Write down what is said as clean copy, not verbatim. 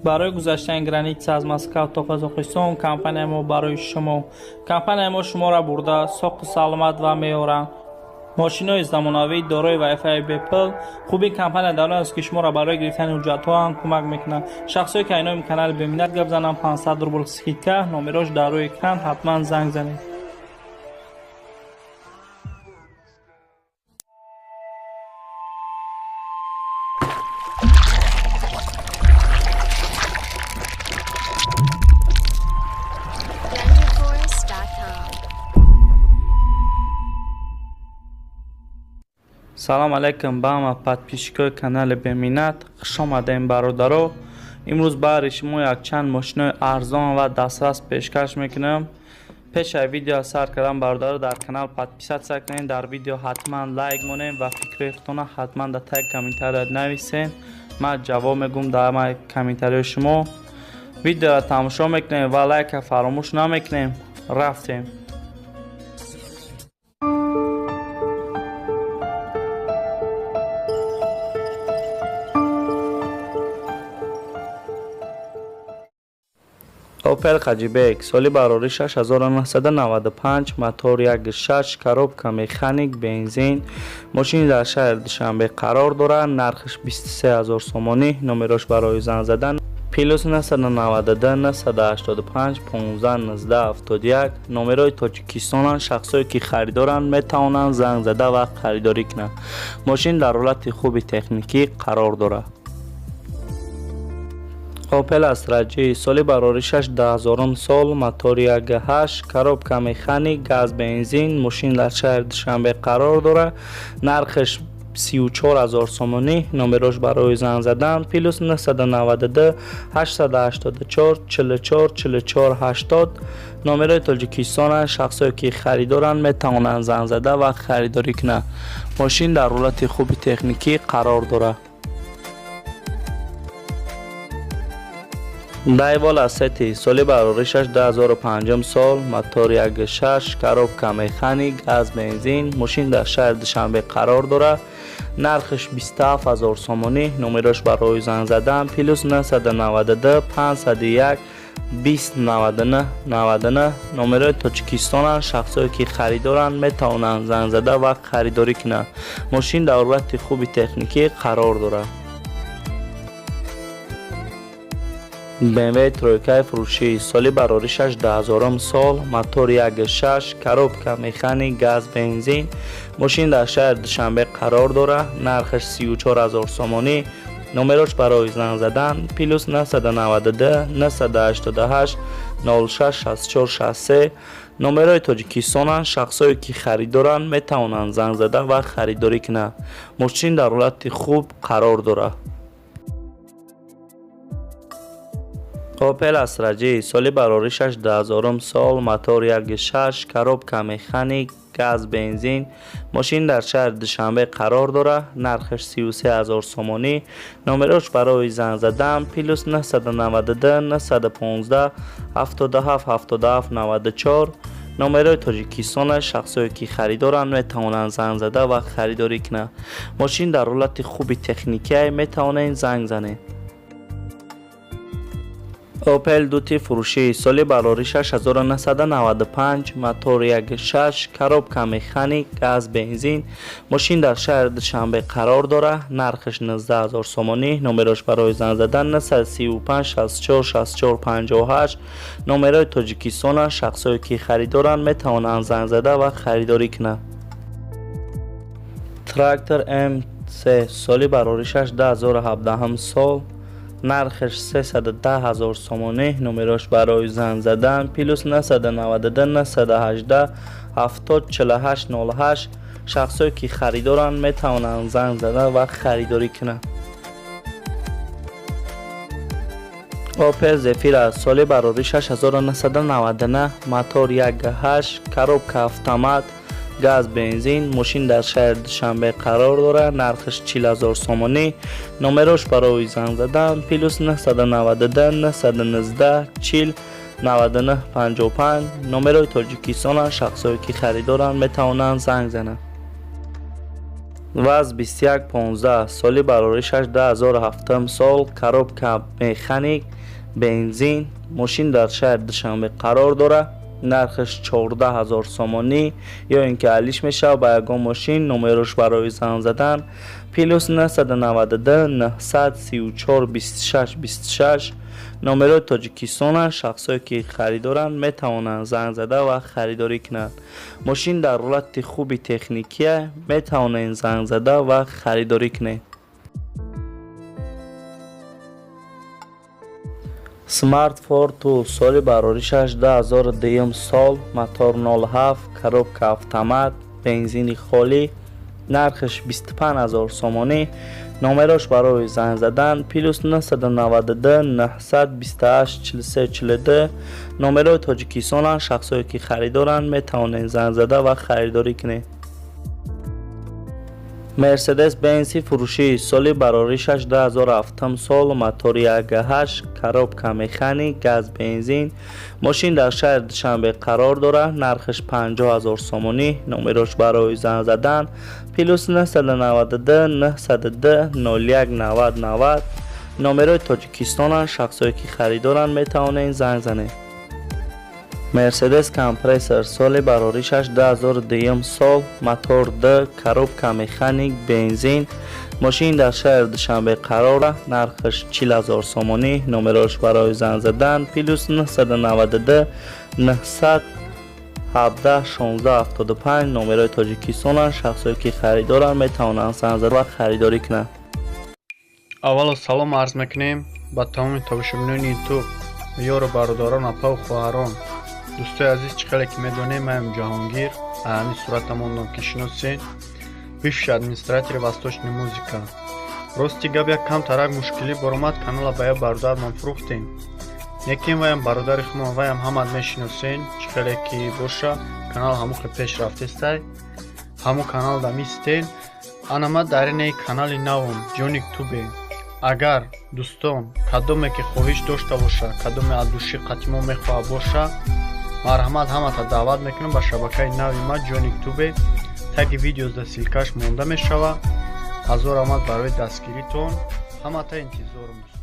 Барои гузаштани граница аз Москва то Қазоқистон компания мо барои шумо. Компания мо шуморо бурда соқу саломат ва меоранд. Мошинои замонавӣ дорои Wi-Fi бепул. Хуби компания дар он аст, ки шуморо барои гирифтани ҳуҷҷатҳо ҳам кӯмак мекунад. Шахсое ки айноми канали Беминнат гап зананд, 500 рубл скидка, номерош дар рӯи экран, ҳатман занг занед. Салом алейкум ба ҳама подписчикои канали Беминнат. Хуш омадем, бародаро. Имрӯз баҳри шумо якчанд мошинои арзон ва дастрас пешкаш мекунам. Пеш аз видео сар кардан, бародаро, дар канал подписаться кунед, дар видео ҳатман лайк монед ва фикрҳои худтонро ҳатман дар таги комментария нависед. Ман ҷавоб мегӯм дар ҳамаи комментариҳои шумо. Видеоро тамошо мекунем ва лайка фаромӯш намекунем. Рафтем. Opel Hatchback соли барорӣ 6995, мотор 1.6, коробка механик, бензин. Мошини дар шаҳри Душанбе қарор дорад, нархаш 23 000 сомонӣ, номерош барои занг задан плюс 992 985 15 19 71, номерои Тоҷикистонанд. Шахсое ки харидоранд, метавонанд занг зада ва харидорӣ кунанд. Мошин дар ҳолати хуби техникӣ қарор дорад. Opel Astra J соли бароришаш 2000 сол, мотори 1.8, коробка механик, газ, бензин. Мошин дар шаҳри Душанбе қарор дорад, нархаш 34 000 сомонӣ, номерош барои занг задан плюс 992 884 44 44 80, номерои Тоҷикистонанд. Шахсое ки харидоранд, метавонанд занг зада ва харидорӣ кунанд. Мошин дар ҳолати хуби техникӣ қарор дорад. Daewoo Lacetti соли бароришаш 2005 сол, мотор 1.6, коробка механик, газ, бензин. Мошин дар шаҳри Душанбе қарор дорад, нархаш 27 000 сомонӣ, номерош барои занг задан плюс 992 501 20 99 99, номерои Тоҷикистонанд. Шахсое ки харидоранд, метавонанд занг зада ва харидорӣ кунанд. Мошин дар ҳолати хуби техникӣ қарор дорад. BMW тройкаи фурӯшӣ соли бароришаш 2000 сол, мотор 1.6, коробка механик, газ, бензин. Мошин дар шаҳри Душанбе қарор дорад, нархаш 34 000 сомонӣ, номерош барои занг задан плюс 992 988 06 64 63, номерои Тоҷикистонанд. Шахсое ки харидоранд, метавонанд занг зада ва харидорӣ кунанд. Мошин дар ҳолати хуб қарор дорад. Opel Astra J соли бароришаш 2000 сол, мотор 1.6, коробка механик, газ, бензин. Мошин дар шаҳри Душанбе қарор дорад, нархаш 33 000 сомонӣ, номерош барои занг задан плюс 992 915 77 77 94, номерои Тоҷикистонаш. Шахсое ки харидоранд, метавонанд занг зада ва харидорӣ кунанд. Мошин дар ҳолати хуби техникия, метавонед занг занед. Opel Duty фурӯшӣ соли бароришаш 1995, мотор 1.6, коробка механик, газ, бензин. Мошин дар шаҳри Душанбе қарор дорад, нархаш 19 000 сомонӣ, номерош барои занг задан 935 64 64 58, номерои Тоҷикистонанд. Шахсое ки харидоранд, метавонанд занг зада ва харидорӣ кунанд. Трактор МЦ соли бароришаш 2017 сол, нархаш 310 000 сомонӣ, номерош барои занг задан плюс 992 918 70 48 08. Шахсое ки харидоранд, метавонанд занг зада ва харидорӣ кунанд. Opel Zafira соли бароришаш 1999, мотор 1.8, коробка автомат, газ, бензин. Мошин дар шаҳри Душанбе қарор дорад, нархаш 40 000 сомонӣ, номерош барои занг задан плюс 992 919 40 99 55, номерои Тоҷикистонанд. Шахсое ки харидоранд, метавонанд занг зананд. ВАЗ 2115 соли бароришаш 2007 сол, коробка механик. бензин. Мошин дар шаҳри Душанбе қарор дорад. Нархаш 14 000 сомонӣ ё ин ки алиш мешавад ба ягон мошин. Номерош барои занг задан плюс 992 934 26 26, номерои Тоҷикистона. Шахсое ки харидоранд, метавонанд занг зада ва харидорӣ кунанд. Мошин дар ҳолати хуби техникия, метавонед занг зада ва харидорӣ кунед. Smart Fortwo, соли бароришаш 2002 сол, мотор 07, коробка автомат, бензини холӣ, нархаш 25 000 сомонӣ. Номерош барои занг задан плюс 992 928 43 42, номерои Тоҷикистонанд. Шахсое ки харидоранд, метавонед занг зада ва харидорӣ кунед. Мерседес Бенси фурӯшӣ, соли бароришаш 2007 сол, мотори 1.8, коробка механик, газ, бензин. Мошин дар шаҳри Душанбе қарор дорад. Нархаш 50 000 сомонӣ. Номерош барои занг задан плюс 992 902 01 90 90, номерои Тоҷикистонанд. Шахсое ки харидоранд, метавонед занг занед. Мерседес Компрессор, соли бароришаш 2002 сол, мотор д, коробка механик, бензин. Мошин дар шаҳри Душанбе қарор, нархаш 40 000 сомонӣ. Номерош барои занг задан плюс 992 917 16 75, номерои Тоҷикистонанд. Шахсое ки харидоранд, метавонанд занг зада ва харидорӣ кунанд. Аввало салом арз мекунем ба тамоми тамошобинони Ютуб, ёру бародарон, апаву хоҳарон. Дӯстои азиз, чӣ хеле ки медонем, маем Ҷаҳонгир, ҳамин суратамонро ки шиносен, бывший администратори Восточный музыка. Рости гап, як камтарак мушкилӣ баромад, канала ба як бародармон фурӯхтем. Некин ваям бародари худмон, ваям ҳамат мешиносен. Чӣ хеле ки боша, канал ҳамон хел пеш рафтестай, ҳамон канал да мистен. Ана ма дар инаи канали навом, Ҷоник Тубе. Агар дӯстон кадоме ки хоҳиш дошта боша, кадоме аз души қатимо мехоҳад боша, марҳамат, ҳамата даъват мекунам ба шабакаи нави ма, Ҷоник Тубе. Таги видеозда ссылка ш монда мешавад. Ҳазор раҳмат барои дастгиритон, ҳамата интизорум, дӯстон.